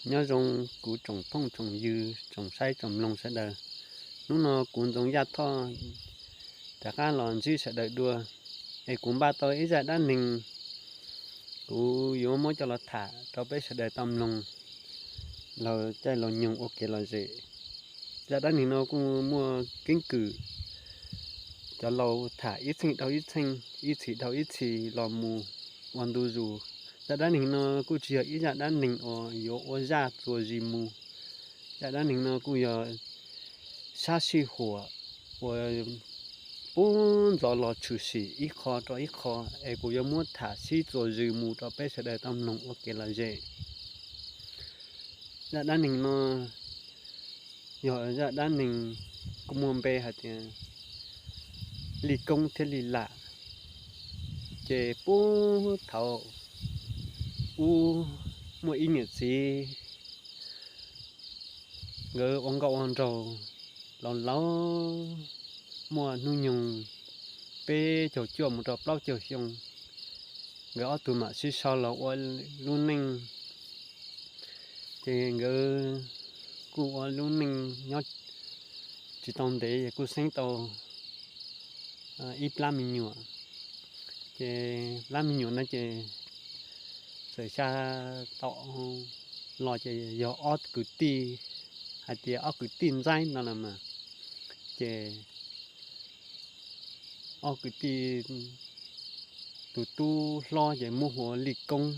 Nyob zoo kuv tsoom phooj tsoom ywg, tsoom saib tsoom mloog sawv daws. Hnub no kuv Ntxoov Yaj Thoj rov qab los ntsib sawv daws dua, es kuv npaj tau ib zaj dab neeg, kuv yuav muab coj los tham rau peb sawv daws tau mloog laug caij laug nyoog ua kev lom zem. Zaj dab neeg no kuj muaj keeb kwm, cov laus tham ib txheej dhau ib txheej, ib txhis dhau ib txhis los mus ua ntu zus. Zaj dab neeg no kuj tsis yog ib zaj dab neeg uas yuav ua zaj txuas zis mus. Zaj dab neeg no kuj yog sab sij huam uas puag ntxov los tshwm sim ib qho rau ib qho, es kuv yuav muab tham sib txuas zis mus rau peb sawv daws tau mloog ua kev lom zem. Zaj dab neeg no yog zaj dab neeg kuj muaj npe hais tias Lij Koob thiab Lij Lam. Ces puag thaum ub muaj ib niam txiv, nkawd ua nkauj ua nraug laus laus, muaj hnub nyoog peb caug cuaj mus rau plaub caug xyoo, nkawd ob tug mam sib sau los ua lub neej. Ces nkawd kuj ua lub neej nyob tsis tau ntev ces kuj xeeb tau ib plab me nyuam. Ces plab me nyuam no ces txawm xya tom los ces yog ob kwv tij, hais tias ob kwv tij ntxaib no los mas. Ces ob kwv tij, tus tub hlob ces muab hu ua Lij Koob,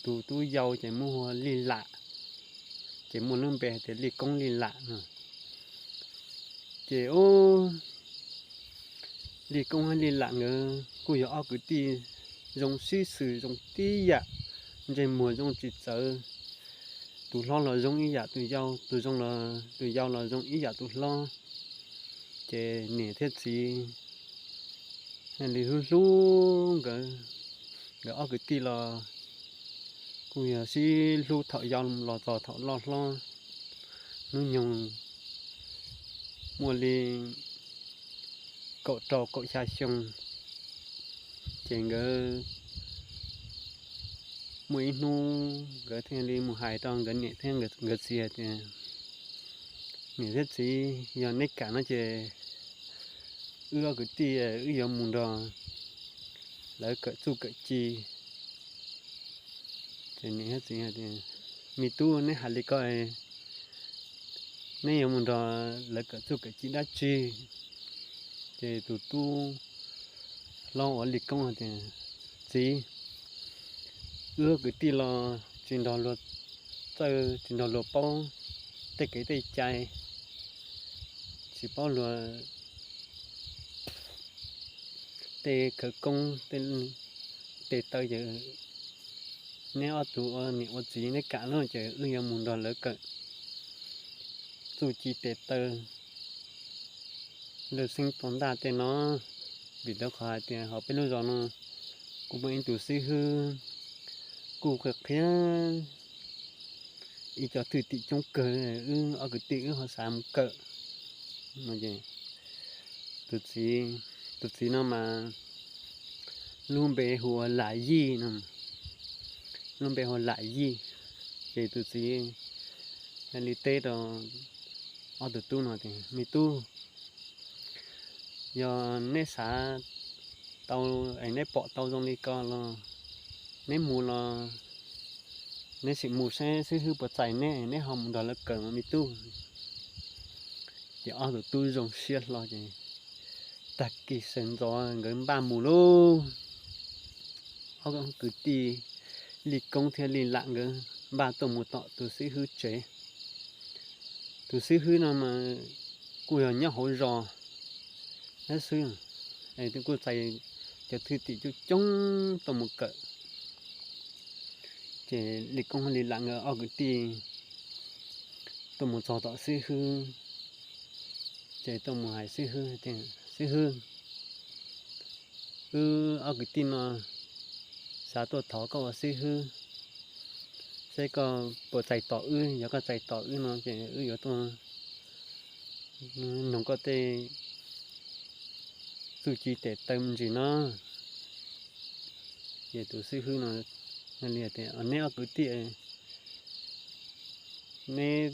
tus tub yau ces muab hu ua Lij Lam, ces muaj lub npe hais tias Lij Koob Lij Lam no. Ces ub, Lij Koob thiab Lij Lam nkawd kuj yog ob kwv tij zoo sib xws zoo tib yam, ntsej muag zoo tsis txawv. Tus hlob los zoo ib yam tus yau, tus zoo los, tus yau los zoo ib yam tus hlob. Ces niam thiab txiv li hlub hlub nkawd, nkawd ob kwv tij los kuj yog sib hlub thaum yau los txog thaum loj hlob. Hnub nyoog muaj li kaum rau kaum xya xyoo, ces nkawd muaj ib hnub nkawd thiaj li mus hais rau nkawd niam thiab nkawd txiv tias, niam thiab txiv, yog neb kam no ces wb ob kwv tij wb yuav mus nrog lawv kawm txuj kawm ci. Ces niam thiab txiv tias, me tub, neb hais li ko, neb yuav mus nrog lawv kawm txuj kawm ci dab tsi? Ces tus tub hlob uas Lij Koob tias, txiv, wb ob kwv tij los tsis nrog luag txawj, tsis nrog luag paub tej kev tej cai, tsis paub luag tej khawv koob, tej tes taw ces neb ob tug ua niam ua txiv neb kam los ces wb yuav mus nrog lawv kawm txuj ci tes taw lawj xeeb tua ntaj tej no. Vim rau qhov hais tias hauv peb lub zos no kuj muaj ib tug xib hwb kuj qhia qhia ib co thwj tim coob kawg, wb ob kwv tij wb ho xav mus kawm. Tus txiv, tus txiv no mas lub npe hu ua Lam Yij no, lub npe hu ua Lam Yij. Ces tus txiv li teb rau ob tug tub no tias, me tub, yog neb xav tau es neb pom tau zoo li ko los neb mus los neb sim mus saib xib hwb puas txais neb, neb ho mus nrog lawv kawm mas me tub. Ces ob tug tub zoo siab hlo ces tag kis sawv ntxov nkawd npaj mus lauj. Ob kwv tij Lij Koob thiab Lij Lam nkawd npaj tuaj mus tom tus xib hwb tsev. Tus xib hwb no mas kuj yog nyob hauv zos xwb, kuj txais cov thwj tim coob coob tuaj mus kawm. Ces Lij Koob thiab Lij Lam nkawd ob kwv tij tuaj mus txog tom xib hwb, ces tuaj mus hais xib hwb tias, xib hwb, wb ob kwv tij no xav tuaj thov koj ua xib hwb, seb koj puas txais tos wb. Yog koj txais tos wb no ces wb yuav tuaj noog koj tej txuj ci tes taw me ntsis no. Ces tus xib hwb no li tias, neb ob kwv tij neb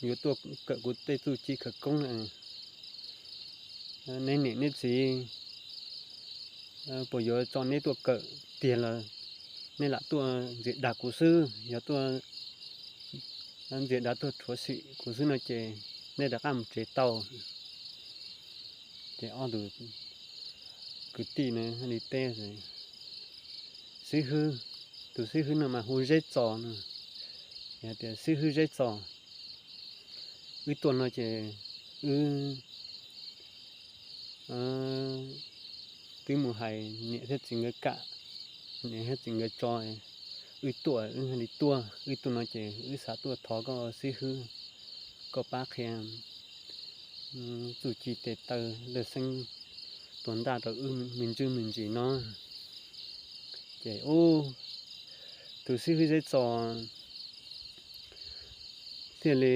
yuav tuaj kawm kuv tej txuj ci khawv koob, neb niam neb txiv puas yuav tso neb tuaj kawm tiag los neb lam tuaj ntxias dag kuv xwb. Yog tuaj ntxias dag tuaj rhuav sim kuv xwb no ces nej rov qab mus tsev tau. Ces ob tug kwv tij no li teb, xib hwb, tus xib hwb no mas hu Zeb Txos no, hais tias, Xib hwb Zeb Txos, wb tuaj no ces wb twb mus hais niam thiab txiv nkawd kam, niam thiab txiv nkawd tso wb tuaj, wb thiaj li tuaj. Wb tuaj no ces wb xav tuaj thov koj xib hwb, koj pab qhia txuj ci tes taw lawj xeeb tua ntaj rau wb me ntsis me ntsis no. Ces ub, tus xib hwb Zeb Txos thiaj li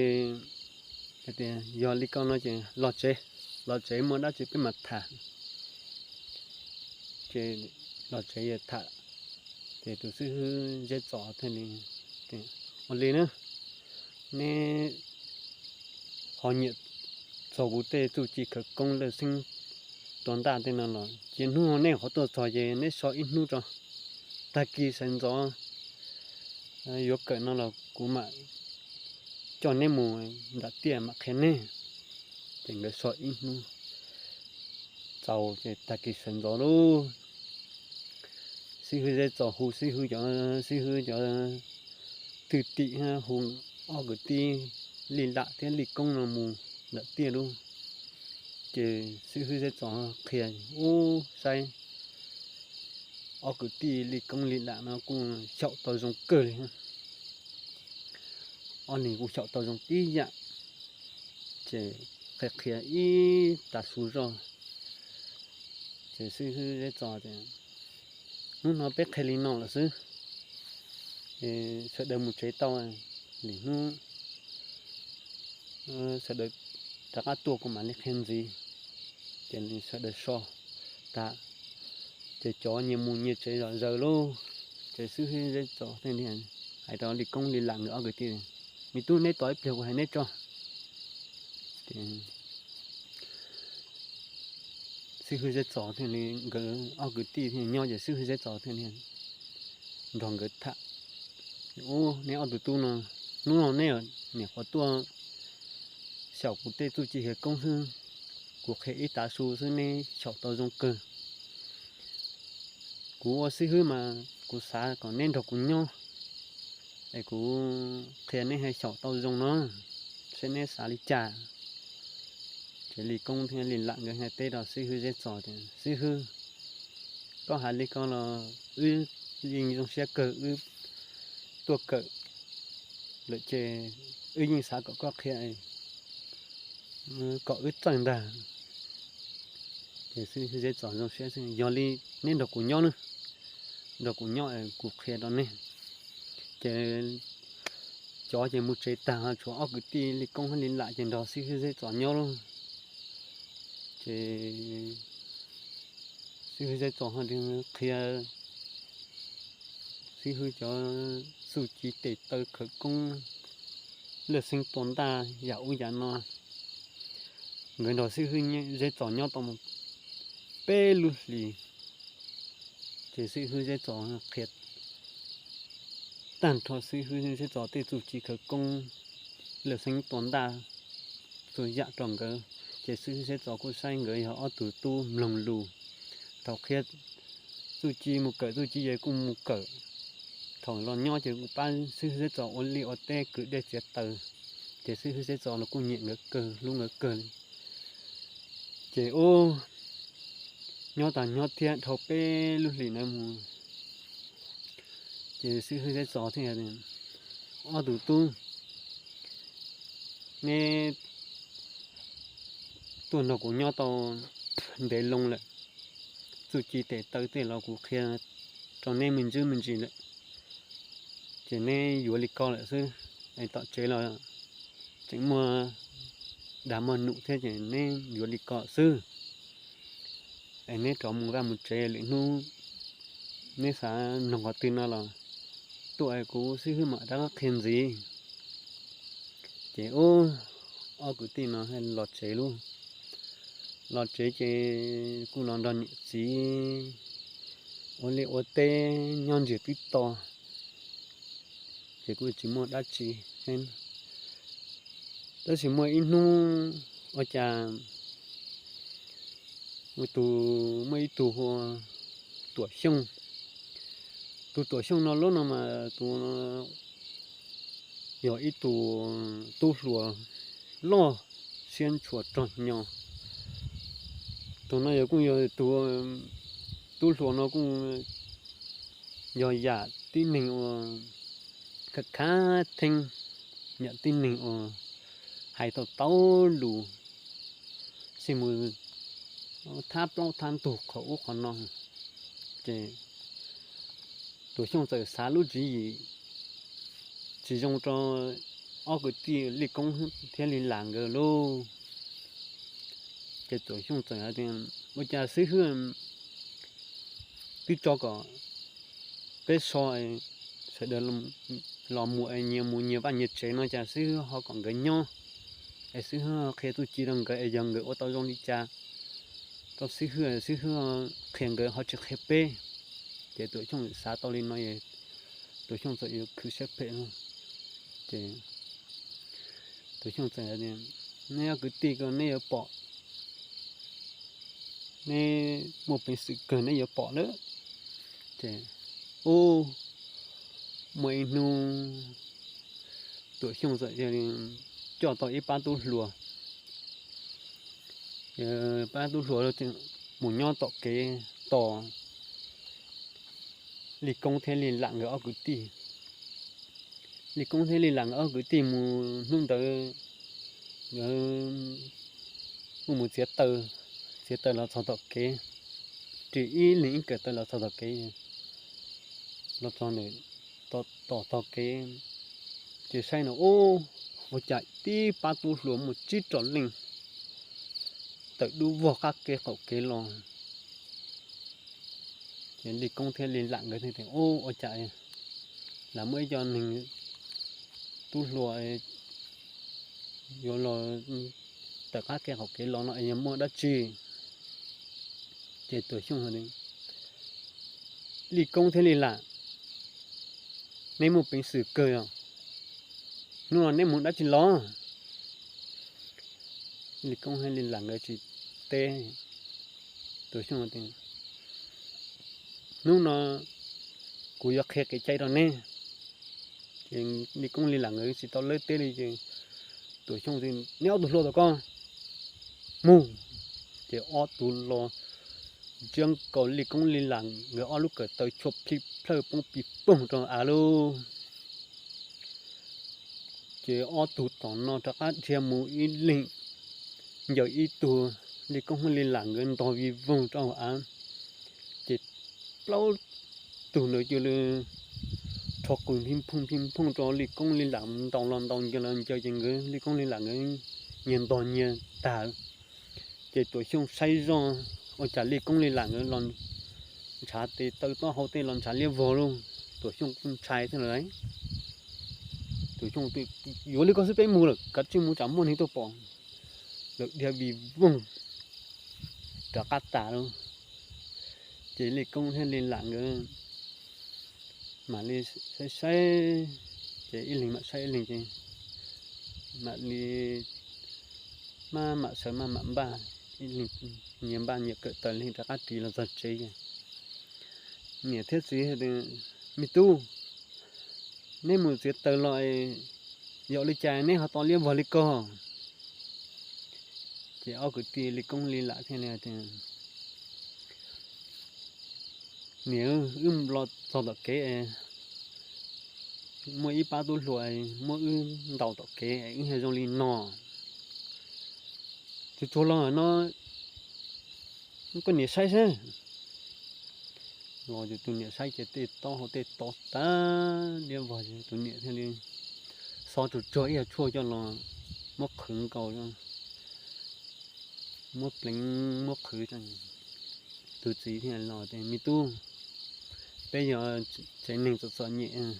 hais tias, Yog li ko no ces los tsev, los tsev muaj dab tsi peb mam tham. Ces los tsev tham, ces tus xib hwb Zeb Txos thiaj li, Ua li na, neb ho nyiam txog kuv tej txuj ci khawv koob lawj xeeb tua ntaj tej no los cia hnub no neb qhov tuaj txog ces neb so ib hnub tso, tag kis sawv ntxov yuav kawm no los kuv mam coj neb mus nram tiaj mam qhia neb. Ces nkawd so ib hnub txaus ces tag kis sawv ntxov lauj, xib hwb Zeb Txos hu xib hwb cov, xib hwb cov thwj tim, hu ob kwv tij Lij Lam thiab Lij Koob no mus nram tiaj lauj. Ces xib hwb Zeb Txos qhia, ub, saib ob kwv tij Lij Koob Lij Lam no kuj xyaum tau zoo kawg li. Ob leeg kuj xyaum tau zoo tib yam. Ces qhia qhia ib tag su zoj, ces xib hwb Zeb Txos tias, Hnub no peb qhia li no lawm xwb, sawv daws mus tsev tau, lwm hnub sawv daws rov qab tuaj kuv mam li qhia ntxiv. Ces sawv daws so tas, ces cov nyias mus nyias tsev zom zaws lauj. Ces xib hwb Zeb Txos thiaj hais rau Lij Koob Lij Lam nkawd ob kwv tij, Me tub, neb tos ib pliag kuv hais neb tso. Xib hwb Zeb Txos thiaj li, nkawd ob kwv tij thiaj nyob ces xib hwb Zeb Txos thiaj li nrog nkawd tham, Ub, neb ob tug tub no, hnub no neb niam qhuav tuaj xyaum kuv tej txuj ci khawv koob xwb, kuv qhia ib tav su xwb neb xyaum tau zoo kawg. Kuv ua xib hwb mas kuv xav kom neb nrog kuv nyob, es kuv qhia neb ho xyaum tau zoo no, seb neb xav li cas. Ces Lij Koob thiab Lij Lam nkawd thiaj teb rau xib hwb Zeb Txos tias, Xib hwb, koj hais li ko los wb yeej zoo siab kawg, wb tuaj kawm lawm ces wb yeej xav kom koj qhia kom wb txawj ntag. Ces xib hwb Zeb Txos zoo siab, Yog li neb nrog kuv nyob nawb, nrog kuv nyob kuv qhia rau neb. Ces cov ces mus tsev tag, tshuav ob kwv tij Lij Koob thiab Lij Lam ces nrog xib hwb Zeb Txos nyob lauj. Ces xib hwb Zeb Txos qhia xib hwb cov txuj ci tes taw khawv koob lawj xeeb tua ntaj yam ub yam no. Nkawd nrog xib hwb Zeb Txos nyob tau mus peb lub hlis, ces xib hwb Zeb Txos qhia tag nrho xib hwb Zeb Txos tej txuj ci khawv koob lawj xeeb tua ntaj txhua yam rau nkawd. Ces xib hwb Zeb Txos kuj saib nkawd yog ob tug tub mloog lus, thaum qhia txuj ci mus kawm txuj ci ces kuj mus kawm, thaum los nyob ces kuj pab xib hwb Zeb Txos ua liaj ua teb kwv dej txiav taws. Ces xib hwb Zeb Txos los kuj nyiam nkawd kawg, hlub nkawd kawg li. Ces ub, nyob tas nyob thiab dhau peb lub hlis ntawd mus, ces xib hwb Zeb Txos thiaj, Ob tug tub, neb tuaj nrog kuv nyob tau ntev loo lawm, txuj ci tes taw tej los kuv qhia rau neb me ntsis me ntsis lawm, ces neb yuav li ko lawm xwb. Es tom tsev los tseem muaj dag muaj num thiab ces neb yuav li ko xwb. Es neb rov mus vaj mus tsev, lwm hnub neb xav mloog qhov twg no los tuaj es kuv xib hwb mam rov qab qhia ntxiv. Ces ub, ob kwv tij no los tsev lauj. Los tsev ces kuj los nrog niam txiv ua liaj ua teb nyob ntsiag twb to, ces kuj tsis muaj dab tsi. Tab sis muaj ib hnub ua cas tus, muaj ib tug hu ua Tuam Xyooj. Tus Tuam Xyooj no lub no mas tus yog ib tug tub hluas loj siab ntshua rog nyo. Tus no yog kuj yog tus tub hluas no kuj yog yam tib neeg uas khav khav theeb, yam tib neeg uas hais tau tau lus, xij mus thab plaub thab ntug qhov ub qhov no. Ces Tuam Xyooj txawm xav lub tswv yim tsis zoo rau ob kwv tij Li Koob thiab Li Lam nkawd lauj. Ces Tuam Xyooj txawm hais tias, ua cas xib hwb twb tso kom peb so sawv daws los mus es nyias mus nyias vaj nyias tsev no, cas xib hwb ho kom nkawd nyob es xib hwb qhia txuj ci rau nkawd es yog nkawd ua tau zoo li cas rau xib hwb, xib hwb qhia nkawd ho tsis qhia peb. Ces Tuam Xyooj xav tau li no, Tuam Xyooj txawm yuav khwv siab phem no. Ces Tuam Xyooj txawm hais tias, neb ob kwv tij ko neb yuav pom, neb muaj peev xwm kawg neb yuav pom lawm. Ces ub, muaj ib hnub Tuam Xyooj txawm coj tau ib pab tub hluas, pab tub hluas mus nyob tom kev tos Li Koob thiab Li Lam nkawd ob kwv tij. Li Koob thiab Li Lam nkawd ob kwv tij mus hnub ntawd, nkawd kuj mus txiav taws, txiav taws los txog tom kev, ris ib leeg ib kawm taws los txog tom kev, los txog ntawm, tos tog kev, ces saib no ub, ua cas tib pab tub hluas muaj tsib rau leej tawm dub vog qab kev qaum kev los. Ces Li Koob thiab Li Lam nkawd thiaj tias, ub, ua cas lam muaj ib co neeg tub hluas yuav los tawm qab kev qaum kev los no es yog muaj dab tsi? Ces Tuam Xyooj, Li Koob thiab Li Lam, neb muaj peev xwm kawg os, hnub no neb mus dab tsi los? Li Koob thiab Li Lam nkawd tsis teb. Tuam Xyooj tias, hnub no kuv yuav qhia kev cai rau neb. Ces Li Koob Li Lam nkawd tsis tau lawb teb li ces Tuam Xyooj tias, neb ob tug hluas tom koj mus. Ces ob tug los ntsiab nkaus Li Koob Li Lam nkawd ob lub kawm taws tshuaj plij plawj poob pij poog rau av lauj. Ces ob tug tom no rov qab dhia mus ib leeg ncaws ib tug, Li Koob thiab Li Lam nkawd ntog vij voog rau hauv av. Ces plaub tug ntawd cia li rho qws nphij phooj nphij phooj rau Li Koob Li Lam ntaus los ntaus, ncaws los ncaws, ces nkawd Li Koob Li Lam nkawd nyias ntog nyias tag. Ces Tuam Xyooj saib zoj ua cas Li Koob Li Lam nkawd los ntshav tes taw taub hau tej los ntshav liab vog lauj. Tuam Xyooj kuj ntshai thiab lawm. Tuam Xyooj tias, yuav li ko xwb peb mus lawm, kav tsij mus tsam muaj neeg tuaj pom. Lawv dhia vij voog rov qab tas lauj. Ces Li Koob thiab Li Lam nkawd mam li saib saib, ces ib leeg mam saib ib leeg ces mam li maj mam sawv maj mam npaj, ib leeg nyias npaj nyias kawm taws, ib leeg rov qab ris los txog tsev ces niam thiab txiv tias, me tub, neb mus txiav taws los yog ua li cas neb ho to liab vog li ko? Ces ob kwv tij Li Koob Li Lam thiaj li tias, niam, wb los txog tom kev, muaj ib pab tub hluas muab wb ntaus tom kev, wb yog zoo li no. Tsuag tsuag los no, koj niam saib seb. Los ces tus niam saib ces tej taub hau tej to tag liab vog, tus niam thiaj li xov tsuag tsuag ib yam tshuaj coj los muab qhwv nkaus, muab pleev muab qhwv. Tus txiv thiaj los tias, me tub, peb yog tsev neeg txom txom nyem,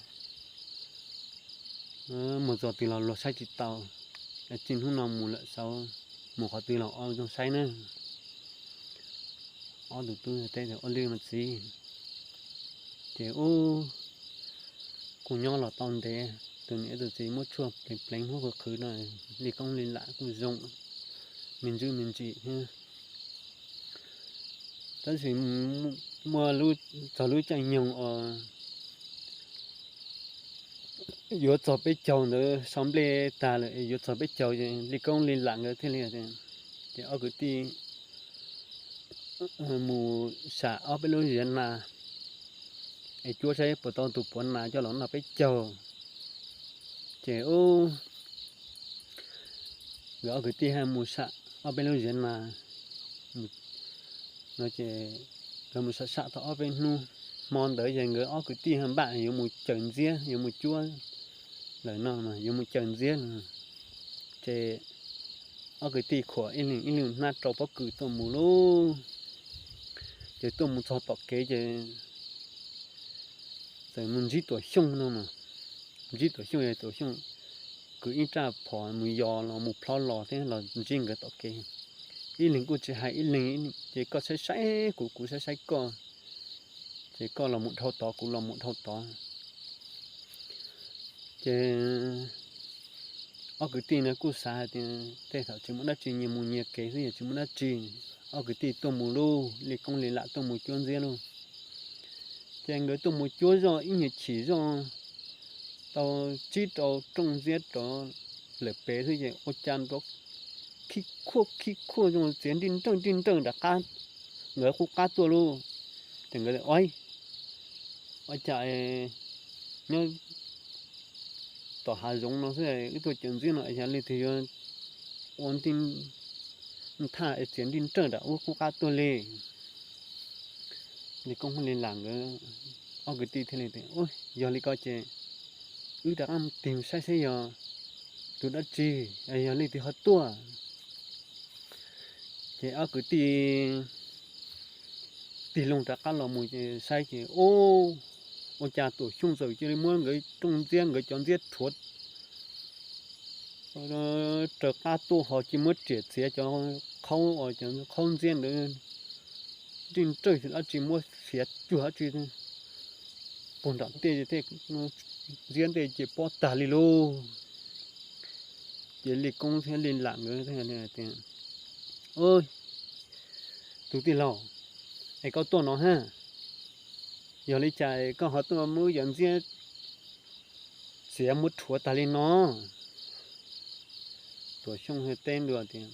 mus txog twg los luag saib tsis taus. Tsis hnub no mus lawm, xav mus qhov twg los ob zoo saib na. Ob tug tub teb tias, Ua li mas txiv. Ces ub, kuj nyob los tau ntev, tus niam tus txiv muab tshuaj pleev pleev muab qhwv qhwv no, Li Koob Li Lam kuj zoo me ntsis me ntsis thiab. Tab sis muaj txog lub caij nyoog uas yuav txog peb caug ntawd, sau nplej tag lawm yuav txog peb caug, Li Koob Li Lam nkawd thiaj li, ces ob kwv tij mus sam ob peb lub ziav nas es cuab saib puas tau tus puav nas coj los noj peb caug. Ces ub, nkawd ob kwv tij mus sam ob peb lub ziav nas no ces nkawd mus sam sam tau ob peb hnub, hmo ntawd ces nkawd ob kwv tij npaj yuav mus caws ntxiab, yuav mus cuab lawm no, yuav mus caws ntxiab no. Ces ob kwv tij khuam ib leeg ib lub hnab rau pob kws tuaj mus lauj. Ces tuaj mus txog tom kev ces txawm mus ntsib Tuam Xyooj no mas, ntsib Tuam Xyooj, Tuam Xyooj kwv ib raj phom mus yos los mus plhob los thiab los ntsib nkawd tom kev. Ib leeg kuj tsis hais ib leeg, ces koj saib saib kuv, kuv saib saib koj, ces koj los mus dhau tod, kuv los mus dhau tod. Ces ob kwv tij no kuj xav hais tias tej thaum tsis muaj dab tsi, nyias mus nyias kev xwb, yog tsis muaj dab tsi. Ob kwv tij tuaj mus lauj, Li Koob Li Lam tuaj mus cuab ntxiab lauj. Ces nkawd tuaj mus cuab zoj ib nyuag chim zoj tau tsib rau rooj ntxiab rov lawm pem xwb ces ua cas nrov khib khuaj khib khuaj zoo txiav nrij nrawj nrij nrawj nram qab, nkawd qub qab tuaj lauj. Ces nkawd, Ua cas nyob tom hav zoov no xwb wb tuaj caws ntxiab no yog leej twg yuav ua nthaj es txiav nrij nrawj nram wb qub qab tuaj li? Li Koob Li Lam nkawd ob kwv tij thiaj li tias, Yog li ko ces wb rov qab tig saib seb yog tus dab tsi, yog leej twg ho tuaj. Ces ob kwv tij tig loo rov qab los mus saib ces, ua cas Tuam Xyooj txawm cia li muab nkawd rooj ntxiab, nkawd cov ntxiab rhuav raws qab tuaj, ho cia muab riam txiav cov qhaub, cov qhaub ntxiab ntawd nrij nrawj dab tsi, muab fiav cuag dab tsi puag nram tej, ntxiab ntej ces pob tag li lauj. Ces Li Koob thiab Li Lam nkawd tias, Tus tij laug, es koj tuaj no hab, yog li cas koj ho tuaj muab wb cov ntxiab txiav muab rhuav tag li no? Tuam Xyooj teb ntua tias,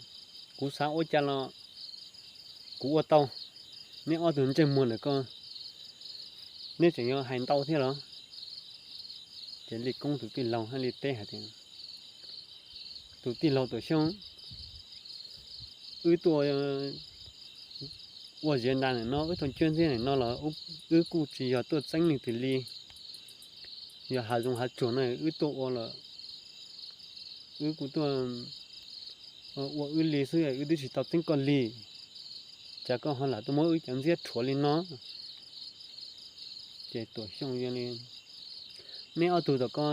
Kuv xav ua cas los kuv ua tau. Neb ob tug ntsej muag ntawm ko, neb tseem yuav hais ntau thiab los? Ces Li Koob tus tij laug thiaj li teb hais tias, Tus tij laug Tuam Xyooj, wb tuaj ua ziav nas ntawm no, wb tuaj cuab ntxiab ntawm no los wb kuj tsis yog tuaj txeeb leej twg li. Yog hav zoov hav tsuag no wb tuaj ua los wb kuj tuaj ua wb li xwb, wb twb tsis tau txeeb koj li. Cas koj ho lam tuaj muab wb cov ntxiab rhuav li no? Ces Tuam Xyooj, Neb ob tug tom ko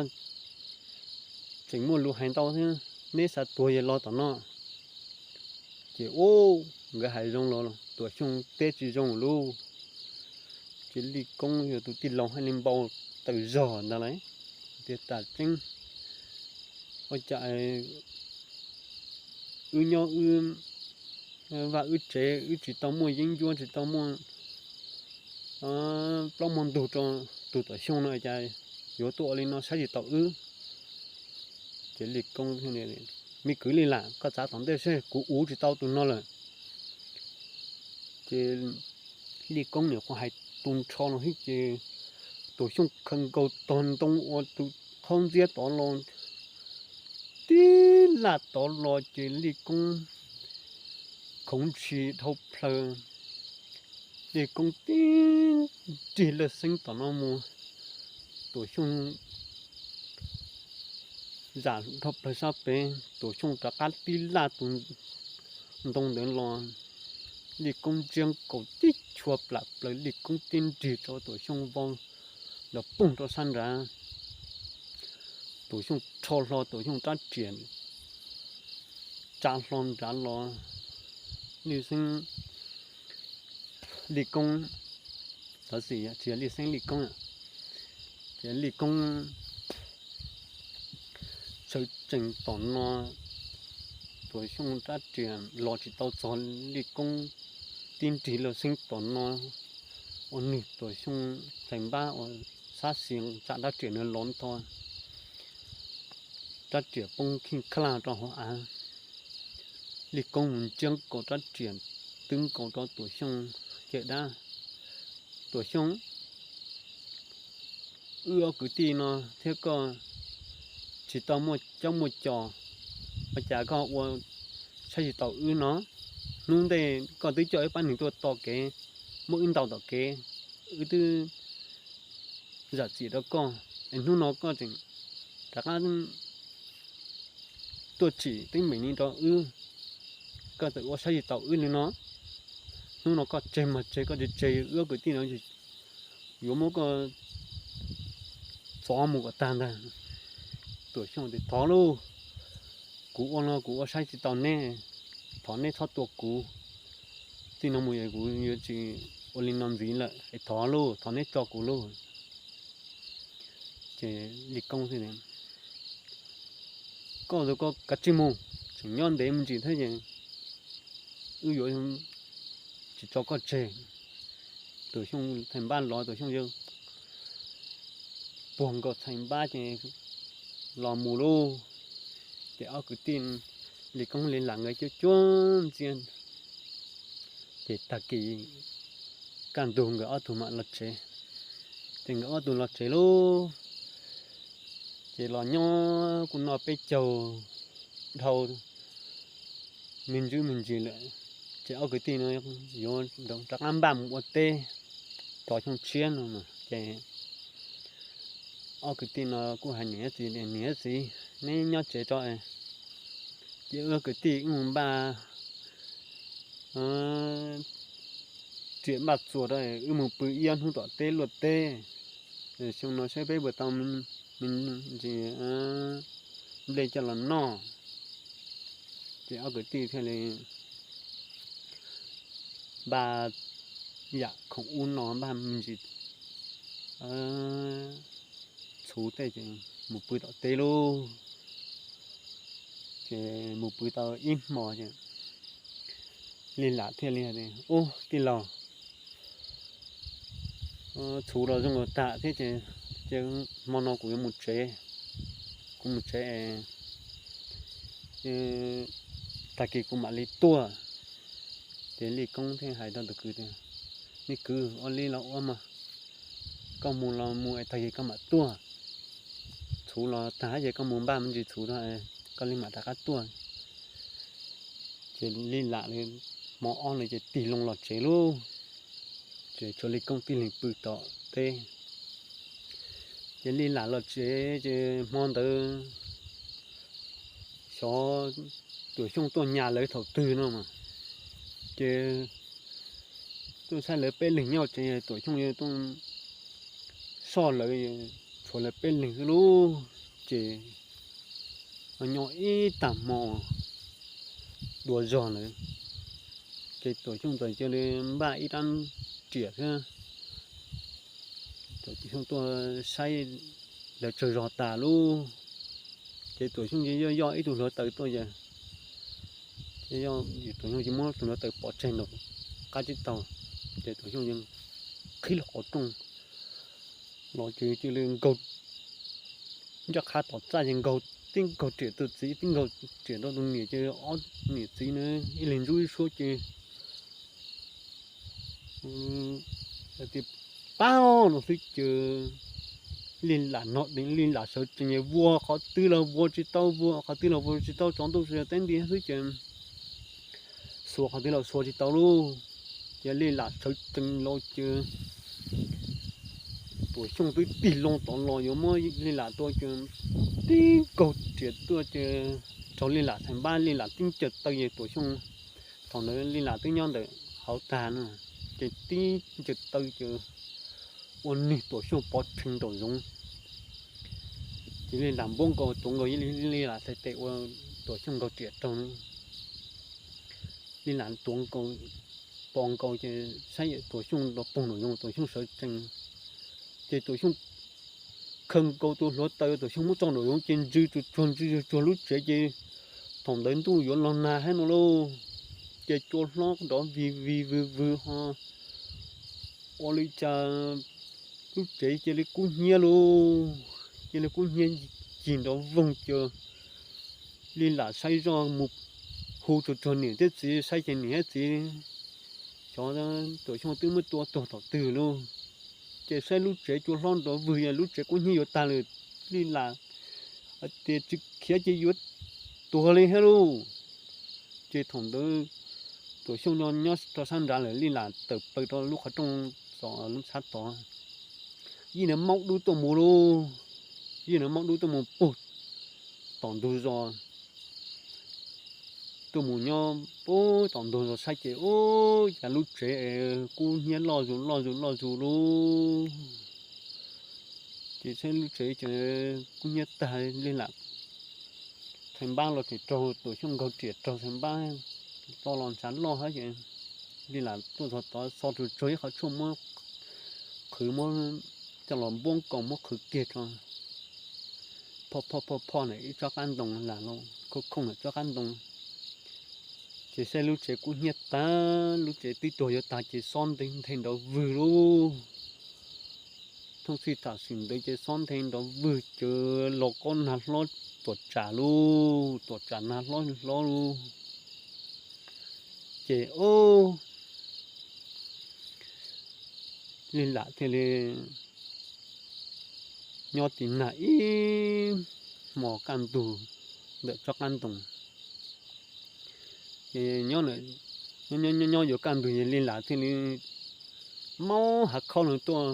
tseem muaj lus hais ntau thiab, neb xav tuag yog los tom no. Ces ub, nkawd hais zoo los Tuam Xyooj teb tsis zoo lawm. Ces Li Koob yog tus tij laug thiaj li npau taws zog ntag lauj, tias, Tas tseeb, ua cas wb nyob wb vaj wb tsev, wb tsis tau muaj yeeb ncuab, tsis tau muaj plaub muaj ntug rau tus Tuam Xyooj no, cas yuav tuaj ua li no saib tsis taus wb? Ces Li Koob, Me kwv Li Lam, koj txav tom ntej seb, kuv uv tsis tau tus no lawm. Ces Li Koob nyuam qhuav hais tu nrho los xwb ces Tuam Xyooj khaws nkaus tog ntoo ua tus qhaub ntxiab tod los tib laj tod los ces Li Koob khoov ntshis dhau plaws. Li Koob tib nrig laj xeeb tom no mus, Tuam Xyooj zam dhau plaws sab pem, Tuam Xyooj rov qab tib laj tus ntoo ntawd los, Li Koob ntsia nkaus tib chua plam plaws, Li Koob tib nrig rau Tuam Xyooj vau los poog rau sab nrad. Tuam Xyooj rho hlo Tuam Xyooj rab riam tsa hlo nrad los, Lij Xeeb, Lij Koob, tov xim tsis yog Lij Xeeb, Lij Koob, ces Lij Koob sawv tsees tom no, Tuam Xyooj rab riam los tsis tau txog Lij Koob tib nrig lawm, Xeeb tom no ua nwg Tuam Xyooj txhais npab uas xab xis tsa rab riam no los tho, rab riam poob khij khlaj rau hauv av. Lij Koob mus ntsiab nkaus rab riam, twb nkaus rau Tuam Xyooj caj dab. Tuam Xyooj, wb ob kwv tij no thiab koj tsis tau muaj caub muaj cos, ua cas koj ua saib tsis taus wb no? Hnub ntej koj twb coj ib pab neeg tuaj tom kev, muab wb ntaus tom kev, wb twb zam txim rau koj, es hnub no koj tseem rov qab tuaj tsim teeb meem li rau wb, koj txawm ua saib tsis taus wb li no. Hnub no koj tseg mas tseg, koj tsis tseg wb ob kwv tij no yuav muab koj txov mus kom tag ntag. Tuam Xyooj tias, Thov lauj, kuv ua no kuv ua saib tsis taus neb, thov neb txhob tua kuv. Txij no mus kuv yuav tsis ua li no ntxiv lawm, es thov lauj, thov neb tso kuv lauj. Ces Lij Koob thiaj, Koj tus koj kav tsij mus, tseem nyob ntev me ntsis thiab ces wb yuav tsis tso koj tseg. Tuam Xyooj txhais npab los, Tuam Xyooj yawg puag nkaus txhais npab ces los mus lauj. Ces ob kwv tij Lij Koob Lij Lam nkawd cuab cuab ntxias, ces tag kis kaj ntug nkawd ob tug mam los tsev. Ces nkawd ob tug los tsev lauj, ces los nyob kuj noj peb caug dhau me ntsis me ntsis lawm, ces ob kwv tij no yuav rov qab npaj mus ua teb rau xyoo tshiab no. Ces ob kwv tij no kuj hais niam txiv, Niam txiv, neb nyob tsev tso, ces wb ob kwv tij wb mus npaj riam npaj txuas rau, wb mus pw ib ob hnub tom teb luaj teb, xyoo no saib peb puas tau me ntsis nplej coj los noj. Ces ob kwv tij thiaj li npaj yam khoom ub no, npaj me ntsis txhuv tej ces mus pw tom teb lauj. Ces mus pw tau ib hmo ces Lis Lam thiaj li hais tias, Ub tij laug, txhuv los zoo los tag thiab ces, ces hmo no kuv yuav mus tsev, kuv mus tsev es tag kis kuv mam li tuaj. Ces Lij Koob thiaj hais rau tus kwv tias, Me kwv, ua li los ua mas, koj mus los mus es tag kis koj mam tuaj. Txhuv los tag ces koj mus npaj me ntsis txhuv rau, koj li mam rov qab tuaj. Ces Lis Lam li hmo ob li ces tig loo los tsev lauj. Ces tshuav Lij Koob tib leeg pw tom teb. Ces Lis Lam los tsev ces hmo ntawd xyov Tuam Xyooj tuaj nyas lawv thaum twg no mas, ces tuaj saib lawv peb leeg nyob tsev, Tuam Xyooj tuaj soj lawv, tshuav lawv peb leeg xwb lauj. Ces nyob ib tag hmo dua zog lawm, ces Tuam Xyooj txawm cia li npaj ib rab riam thiab. Tuam Xyooj tuaj saib lawv tsaug zog tas lauj, ces Tuam Xyooj yoj yoj ib tug hluav taws tuaj, Tuam Xyooj muab tus hluav taws pov tseg nraum qab tsib taug, ces Tuam Xyooj qhib los qhov rooj los ces cia li nkaug, ncaj qha tom txaj ces nkaug, tib nkaug riam tus txiv, tib nkaug riam rau tus niam, ces ob niam txiv na ib leeg ntsuj ib suab ces tias pab no xwb ces Lis Lam no deev, Lis Lam sawv tsees vua qhov twg los vua tsis tau, vua qhov twg los vua tsis tau, tsaus ntuj teb nti xwb ces xuas qhov twg los xuas tsis tau lauj. Ces Lis Lam sawv tsees los ces Tuam Xyooj twb tig loo tod los yuav muab Lis Lam tua ces tib nkaug riam tuaj ces raug Lis Lam txhais npab, Lis Lam tib ncaws taw ces Tuam Xyooj, thaum ntawd Lis Lam twb nyob ntawm hauv tag no, ces tib ncaws taw ces ua nwg Tuam Xyooj pov rhees nraum zoov. Ces Lis Lam npuab nkaus tuav nkaus Lis Lam txhais tes ua Tuam Xyooj nkaug riam raug na. Li Lam tuav nkaus, pos nkaus ces saib Tuam Xyooj los poog nraum zoov, Tuam Xyooj sawv tsees. Ces Tuam Xyooj khaws nkaus tus hluav taws, Tuam Xyooj muab tso nraum zoov ces ntsw tsuag tsuag, ntsw tsuag tsuag lub tsev ces thaum ntawd ntuj yuav los nag heev no lauj. Ces cua hlob nrov vig vig vwg vwg ho ua li cas lub tsev cia li kub hnyiab lauj, cia li kub hnyiab cig nrov voog ces Li Lam saib zoj mus hu tsuag tsuag niam thiab txiv, saib ces niam thiab txiv, xyov Tuam Xyooj twb muab tua tuag tom twg lauj. Ces saib lub tsev cua hlob nrov vwg, lub tsev kub hnyiab yuav tag lawm, Li Lam tias tsis khiav ces yuav tuag li thiab lauj. Ces thaum ntawd Tuam Xyooj nyob rau sab nrad lawm, Li Lam tawm plaws rau lub qhov rooj txog lub txhab tod, yeej na maub dub tuaj mus lauj, yeej na maub dub tuaj mus puag tom ntug zos, tuaj mus nyob puag tom ntug zos saib ces ub, cas lub tsev kub hnyiab loj zus loj zus loj zus lauj. Ces saib lub tsev ces kub hnyiab tag, Li Lam txhais npab los tsis raug, Tuam Xyooj nkaug riam raug txhais npab, to los ntshav loj hab ces Li Lam tuaj txog tod xo tsuag tsuag ib qhov tshuaj muab qhwv, muab coj los npuab nkaus muab qhwv kiag rau, phoj phoj phoj phoj ntawm ib tsob qab ntoo, Lam los khooj khooj ntawm tsob qab ntoo. Ces saib lub tsev kub hnyiab tag, lub tsev twb tuag yuav tag ces xob nthe nrov vwg lauj. Thooj txhij tam sim ntawd ces xob nthe nrov vwg ces los kob nag hlob tuam tsam lauj, tuam tsam nag hlob hlob lauj. Ces ub, Li Lam thiaj li nyob tiv nag ib hmos kaj ntug ntawm tsob qab ntoo. Ces nyob yuav kaj ntug ces Li Lam thiaj li maub hav khaub no tuaj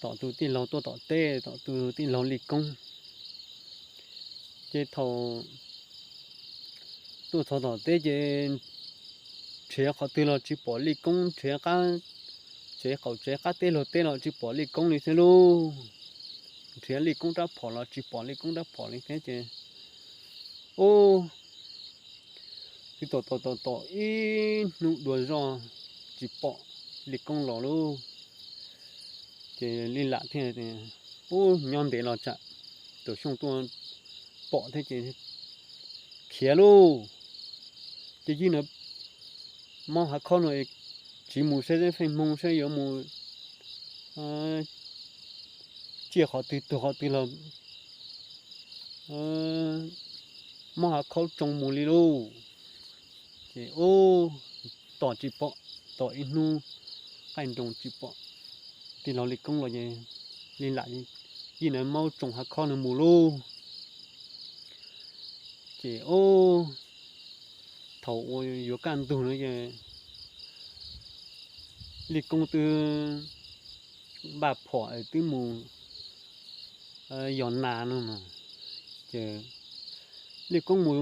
tom tus tij laug tuaj tom teb, tom tus tij laug Li Koob. Ces thaum tuaj txog tom teb ces nrhiav qhov twg los tsis pom Li Koob, nrhiav qab tsev qaum tsev qab teb luag teb los tsis pom Li Koob li thiab lauj. Nrhiav Li Koob rab phom los tsis pom Li Koob rab phom li thiab ces ub, twb tom tom tom tom ib hnub dua zoj tsis pom Li Koob los lauj. Ces Li Lam thiaj tias, ub, nyob ntev los tsam Tuam Xyooj tuaj pom thiab ces khiav lauj. Ces yij na maub hav khaub no tsiv mus saib feej hmoo saib yuav mus tsiaj qhov twg tuag qhov twg los maub hav khaub tsoo mus li lauj. Ces ub, tos tsis pom, tos ib hnub qaij nroos tsis pom tij laug Li Koob los ces Li Lam yij na maub tsoo hav khaub no mus lauj. Ces ub, thaum uas yuav kaj ntug no ces Li Koob twb npaj phom twb mus yos nas no mas, ces Li Koob mus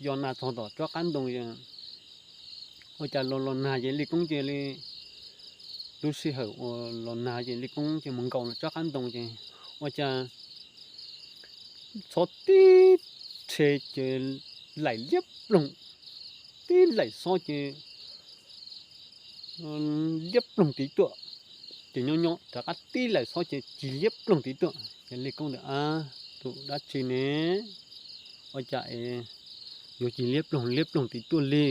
yos nas txog tom tsob qab ntoo ces ua cas los los nag ces Li Koob cia li, lub sij hawm uas los nag ces Li Koob cia mus nkaum tsob qab ntoo ces ua cas xob tib rhe ces laim liab ploog, tib laim xob ces liab ploog tid tuaj. Ces nyob nyob rov qab tib laim xob ces cig liab ploog tid tuaj. Ces Li Koob tias, ab, tus dab tsi ne, ua cas es yuav cig liab ploog liab ploog tid tuaj li?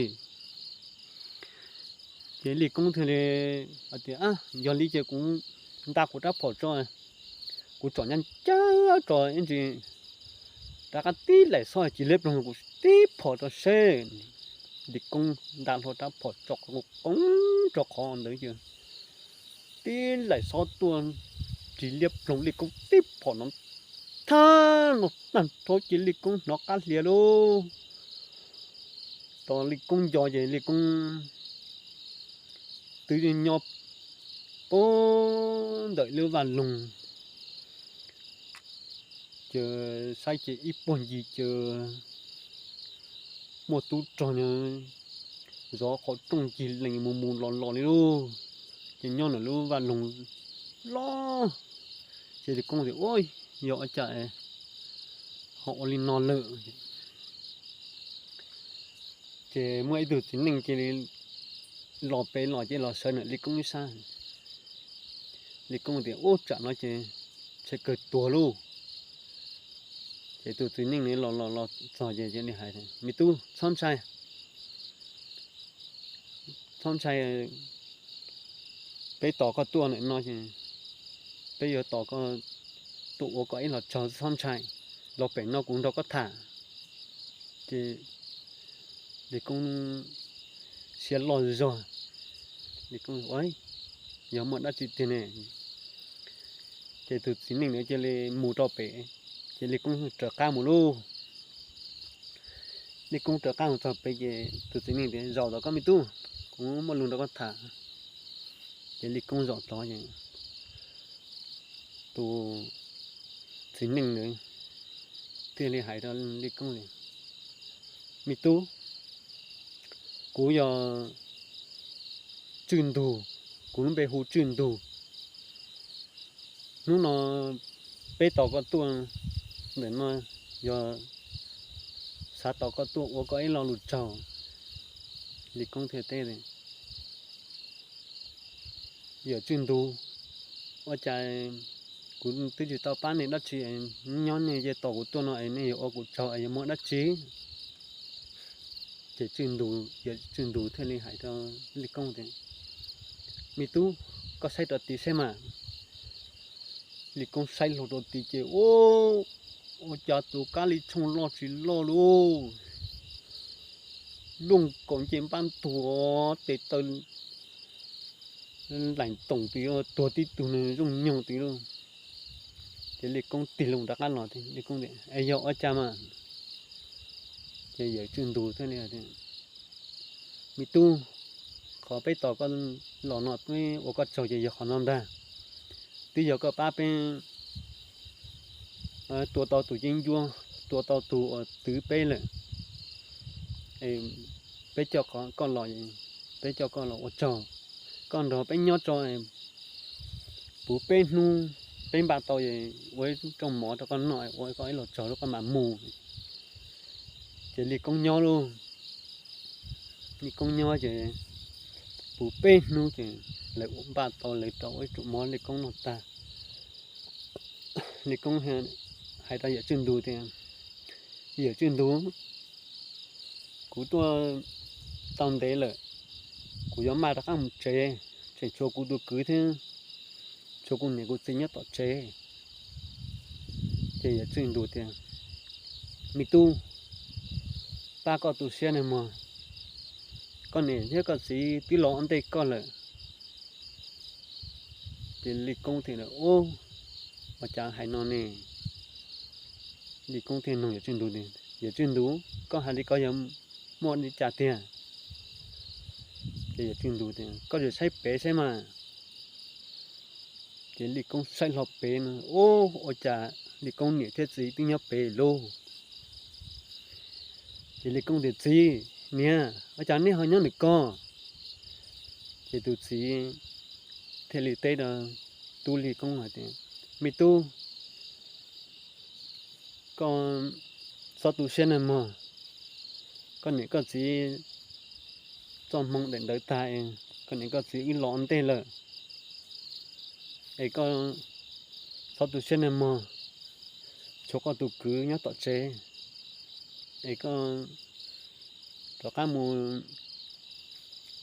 Ces Li Koob thiaj li hais tias, yog li ces kuv nta kuv rab phom tso, kuv tsom ncaj ncaj tso ib ntsis rov qab tib laim xob cig liab ploog kuv tib phom rau seb. Li Koob nta hlo rab phom tso qoob rau qhov ntawd ces tib laim xob tuaj cig liab ploog Li Koob tib phom no thab no tag nrho ces Li Koob hnov qab hlias lauj. Tos Li Koob nco ces Li Koob twb nyob puag ntawm lub vaj loog, ces saib ces ib puag ncig ces muaj tub rog nyob zov qhov rooj ncig lees mus mus los los li lauj. Ces nyob ntawm lub vaj loog los, ces Li Koob tias, ua, yog ua cas ho ua li no lawm? Ces muaj ib tug txiv neej cia li los pem los ces los sawv ntawm Lis Koob ib sab. Lis Koob tias, Ub, tsam no ces tsam kawg tuag lauj. Ces tus txiv neej ntawd los los los txog ces cia li hais, Me tub, txhob ntshai, txhob ntshai, peb tos koj tuaj ntawm no, peb yuav tos koj tuaj ua koj ib los tsaug, txhob ntshai, los pem no kuv nrog koj tham. Ces Lis Koob siab loj zog, Lis Koob, Yog muaj dab tsi tiag ne? Ces tus txiv neej ntawd cia li mus rau pem, ces Lis Koob raws qab mus lauj. Lis Koob raws qab mus txog pem ces tus txiv neej tias, Zaum ntawm koj me tub, kuv muaj lus nrog koj tham. Ces Lis Koob zaum tod ces tus txiv neej ntawd thiaj li hais rau Lis Koob tias, Me tub, kuv yog Tswj Ntug, kuv lub npe hu Tswj Ntug. Hnub no peb tos koj tuaj ntawm no yog xav tos koj tuaj ua koj ib lo lus tsaug. Lis Koob thiaj teb, Yawm Tswj Ntug, ua cas kuv twb tsis tau pab nej dab tsi, nyob nej cia tos kuv tuaj no es nej yuav ua kuv tsaug es yuav muaj dab tsi? Ces Tswj Ntug, Yawm Tswj Ntug thiaj li hais rau Lis Koob tias, Me tub, koj saib rau tid saib mas. Lis Koob saib hlo rau tid ces, Ub, ua cas tus kab li tshooj loj tsis loj lauj, luaj kaum nce npab ntuag, tes taw laim toom tid, tuag tib tug nws zoo nyoog tid lauj. Ces Lis Koob tig loo rov qab los, Lis Koob tias, Es yog ua cas mas? Ces Yawm Tswj Ntug thiaj li, Me tub, qhov peb tos koj los no peb ua koj tsaug ces yog qhov no ntag. Twb yog koj pab peb tua tau tus yeeb ncuab, tua tau tus uas twv peb lawm. Peb coj koj los, peb coj koj los ua tsaug, koj nrog peb nyob tso, puv peb hnub, peb npaj tau ua ib rooj mov rau koj noj, ua koj ib los tsaug lub koj mam mus. Ces Lis Koob nyob lauj. Lis Koob nyob ces puv peb hnub ces lawv npaj tau lawv rau ua ib rooj mov Lis Koob noj tag. Lis Koob hais rau Yawm Tswj Ntug tias, Yawm Tswj Ntug, kuv tuaj tau ntev lawm, kuv yuav maj rov qab mus tsev, tseem tshuav kuv tus kwv thiab tshuav kuv niam kuv txiv nyob tom tsev. Ces Yawm Tswj Ntug tias, Me tub, pab koj tu siab nawb mog, koj niam thiab koj txiv twb los ua ntej koj lawm. Ces Lis Koob thiaj, Ub, ua cas hais no ne? Lis Koob thiaj nug Yawm Tswj Ntug tias, Yawm Tswj Ntug, koj hais li ko yog muaj li cas tiag? Ces Yawm Tswj Ntug tias, Koj sim saib pem saib mas. Ces Lis Koob saib hlo pem no, ub, ua cas Lis Koob niam thiab txiv twb nyob pem lauj. Ces Lis Koob tias, Txiv, niam, ua cas neb ho nyob ntawm ko? Ces tus txiv thiaj li teb rau tub Lis Koob hais tias, Me tub, koj txhob tu siab nawb mog. Koj niam koj txiv txoj hmoo daim ntawd tag es koj niam koj txiv wb los ua ntej lawm. Es koj txhob tu siab nawb mog, tshuav koj tus kwv nyob tom tsev, es koj rov qab mus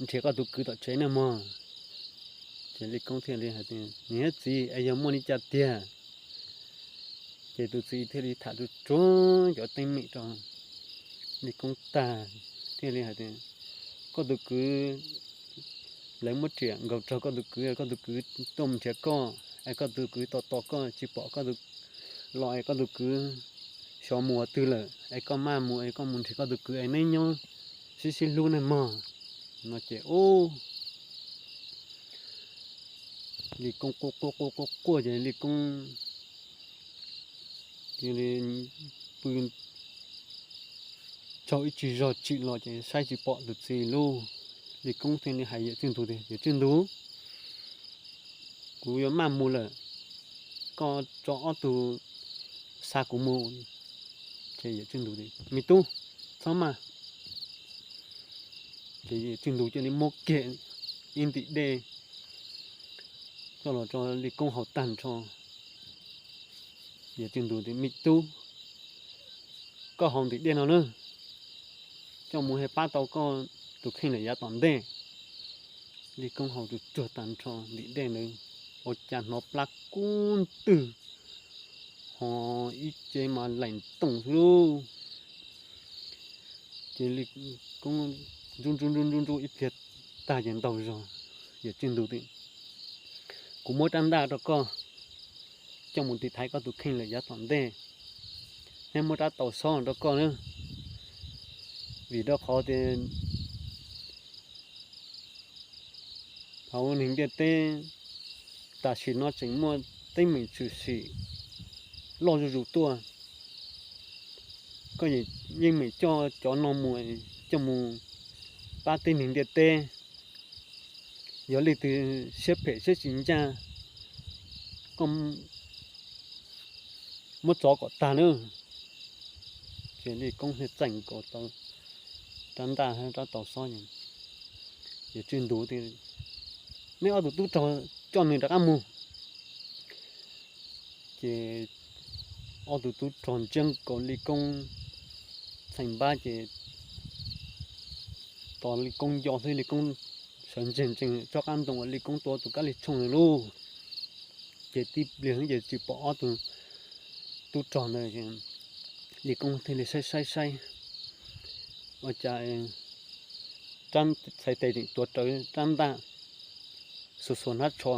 nrhiav koj tus kwv tom tsev nawb mog. Ces Lis Koob thiaj li hais tias, Niam thiab txiv, es yog muaj li cas tiag? Ces tus txiv thiaj li tham tsuag tsuag cov teeb meem rau Lis Koob tag, thiaj li hais tias, Koj tus kwv, lawv muab riam nkaus raug koj tus kwv, koj tus kwv tuaj mus nrhiav koj, es koj tus kwv tos tos koj tsis pom koj los, es koj tus kwv xyov mus qhov twg lawm, es koj maj mus es koj mus nrhiav koj tus kwv es neb nyob sib sib hlub nawb mog. No ces ub, Lis Koob quaj quaj quaj quaj quaj ces Lis Koob cia li pw tsaug ib tsig zog tsim los ces saib tsis pom tus txiv lauj. Lis Koob thiaj li hais Yawm Tswj Ntug tias, Yawm Tswj Ntug, kuv yuav maj mus lawm, koj tso ob tug xa kuv mus. Ces Yawm Tswj Ntug tias, Me tub, txhob maj, Ces Tswj Ntus cia li muab kiag ib ntim dej coj los rau Li Koob haus tag nrho. Yawg Tswj Ntus tias, Me tub, koj haus ntim dej no na, coj mus thiaj pab tau koj tus kheej lawm yav tom ntej. Li Koob haus tsuag tsuag tag nrho ntim dej ntawd, ua cas hnov plab kub ntwg, ho ib ce mas laim toom xwb lauj. Ces Li Koob ntsub ntsub ntsub ntsub ib pliag tag ces ntaug zog. Yawg Tswj Ntus tias, Kuv muab rab ntaj rau koj coj mus tiv thaiv koj tus kheej lawm yav tom ntej, thiab muab rab taus xob rau koj na. Vim rau qhov tias hauv neeg ntiaj teb tam sim no tseem muaj teeb meem tshwm sim loj zuj zus tuaj. Koj yeej meem coj cov no mus, coj mus pab tib neeg ntiaj teb. Yog leej twg siab phem siab tsis ncaj, koj muab txov kom tag na. Ces Li Koob thiaj txeem nkaus rab ntaj rab taus xob. Yawg Tswj Ntus tias, Neb ob tug tub rog coj nws rov qab mus. Ces ob tug tub rog ntsia nkaus Li Koob txhais npab ces tos Li Koob nco xwb, Li Koob sawv ntseg ntsees tsob qab ntoo uas Li Koob tua tus kab lig tshooj ntawd lauj. Ces tib pliag xwb ces tsis pom ob tug tub rog ntawd. Li Koob thiaj li saib saib saib, ua cas rab txhais tes tseem tuav rawv rab ntaj xuas xuas hnab tsho,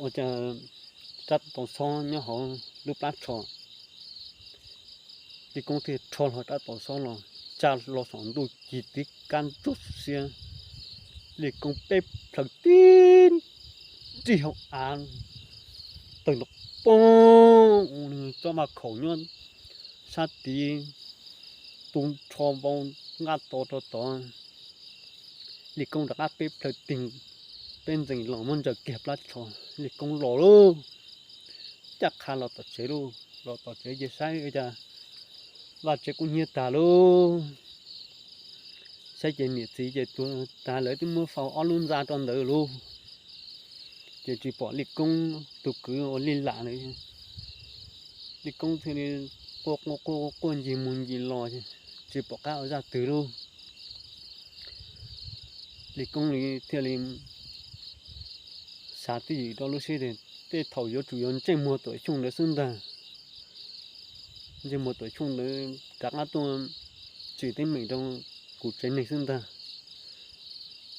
ua cas rab taus xob nyob hauv lub plab tsho. Li Koob thiaj rho hlo rab taus xob los tsa hlo saum ntuj cig tib kab ntug siab. Li Koob peb plhaws tib nrig hauv av, tawg nrov poob, tsob vaj khaum nyob sab tid tu nrho vau nqaj to rau tod. Li Koob rov qab peb plhaws tig peb ntxees los muab ntsaws kiag plab tsho, Li Koob los lauj. Caj qha los tom tsev lauj, los tom tsev ces saib cas vaj tsev kub hnyiab tag lauj. Saib ces niam txiv ces tuag tag, lawv twb muab faus ob lub ntxa rau ntawd lauj. Ces tsis pom Li Koob tus kwv ua Li Lam lawm. Li Koob thiaj li quaj quaj quaj quaj ncig mus ncig los, tsis pom qab ua zaj twg lauj. Li Koob li thiaj li xav twj ywm rau lub siab tias tej thaum yuav tsum yog Ntsej Muag Tuam Xyooj ntawd xwb ntag. Ntsej Muag Tuam Xyooj ntawd rov qab tuaj tsim teeb meem rau kuv tsev neeg xwb ntag.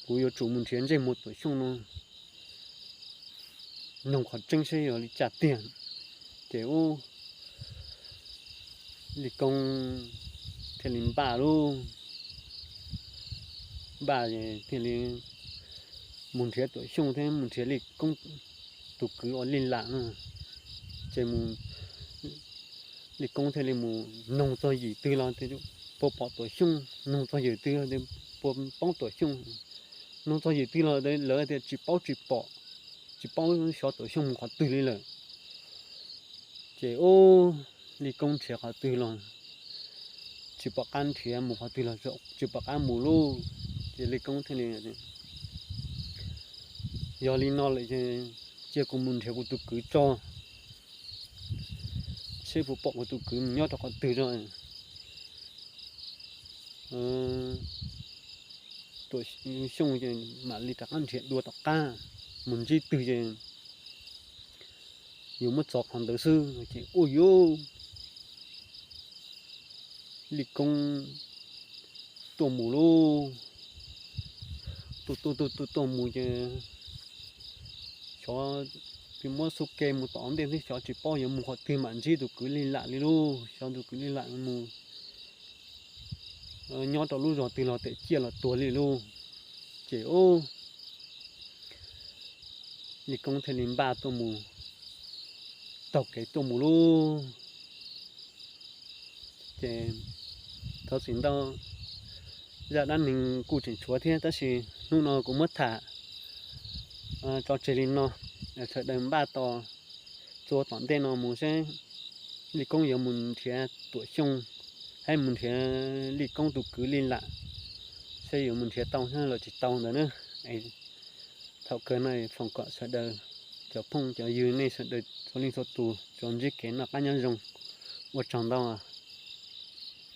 Kuv yuav tsum mus nrhiav Ntsej Muag Tuam Xyooj no, noog qhov tseeb saib yog li cas tiag. Ces ub, Li Koob thiaj li npaj lauj. Npaj thiaj li mus nrhiav Tuam Xyooj thiab mus nrhiav Li Koob tus kwv ua Li Lam no. Ces mus, Li Koob thiaj li mus noog txog yim twg los puas pom Tuam Xyooj, noog txog yim twg puas poob Tuam Xyooj, noog txog yim twg los lawv tias tsis paub tsis pom, tsis paub xyov Tuam Xyooj mus qhov twg li lawm. Ces ub, Li Koob nrhiav qhov twg los tsis pom qab nrhiav, mus qhov twg los tsis pom qab mus lauj. Ces Li Koob thiaj li, yog li no lawm ces cia kuv mus nrhiav kuv tus kwv tso, seb puas pom kuv tus kwv mus nyob rau qhov twg tso. Tuam Xyooj ces mam li rov qab nrhiav dua tom qab, mus ntsib twg ces yuav muab txov qhov ntawd xwb. Ces ua yuav Li Koob tuaj mus lauj. Tuaj tuaj tuaj tuaj tuaj mus ces xyov, muab xub ke mus tom ntej xwb, xyov tsis paub yuav mus qhov twg mam ntsib tus kwv Li Lam li lauj. Xyov tus kwv Li Lam mus nyob rau lub zos twg los tes ciaj los tuag li lauj. Ces ub, Li Koob thiaj li npaj tuaj mus, taug kev tuaj mus lauj. Ces thov txim ntau, zaj dab neeg kuj tseem tshuav thiab, tab sis hnub no kuv muab tham tso tseg li no. Sawv daws npaj tos txuas tom ntej no mus seb Li Koob yuav mus nrhiav Tuam Xyooj, hab mus nrhiav Li Koob tus kwv Li Lam, seb yuav mus nrhiav tau thiab los tsis tau ntawd na. Thaum kawg no foom kom sawv daws, cov phooj cov ywg nej sawv daws txhua leej txhua tus tsuas ntsib kev noj qab nyob zoo, ua tsaug ntau.